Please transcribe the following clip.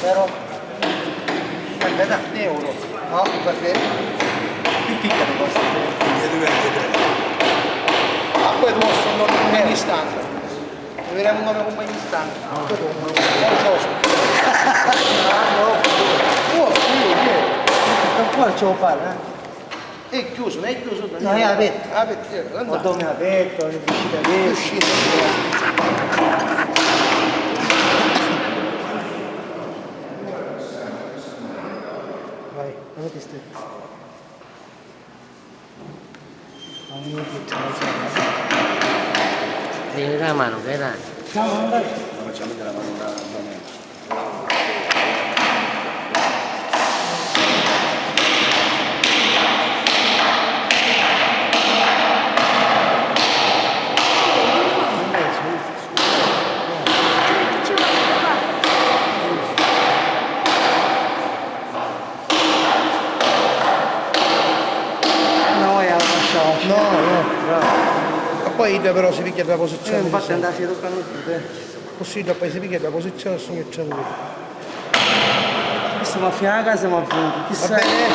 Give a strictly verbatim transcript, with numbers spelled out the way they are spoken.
Però, guarda, euro. No, perché più piccolo questo. E due anche tre. Ma poi tu posso non compagni stanza. Vedremo come compagni stanza. Poi dopo, poi c'ho. Ah, no, no, sì, sì. Ancora c'ho palla, eh. È chiuso, non è chiuso? No, è aperto. Aperto, eh, andate. Portone aperto, le uscite aperte. Uscite. Vai, non ti stai. Tieni la mano, che dai. No, non dai. Facciamo della mano una. No, è alla fascia. No, no. Bravo. E poi idda però si pigghia la posizione. Eh, infatti andava a toccare tutte. Così idda poi si pigghia la posizione e sono tranquillo. Questo ma fino a casa ma fuori. Chissà. Va bene.